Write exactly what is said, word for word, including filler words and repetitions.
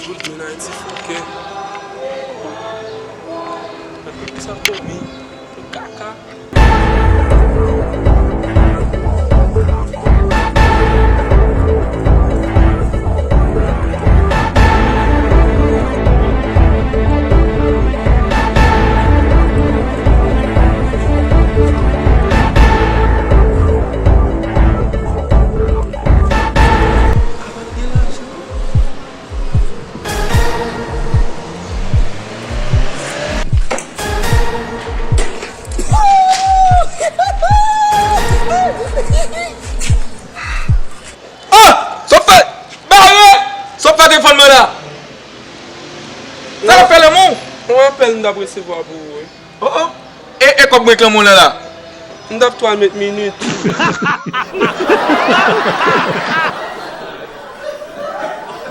Bout grenn Ayiti fouke. Gad sa komi. Kaka. Ah! Sa w fè? Bare! Sa w fè telefòn mwen la? Sa w fè lanmou? Yon apèl m t ap resevwa pou ou, wi. Oh, oh. E, e kòb mwen k lanmou la la? M t ap twal met minit.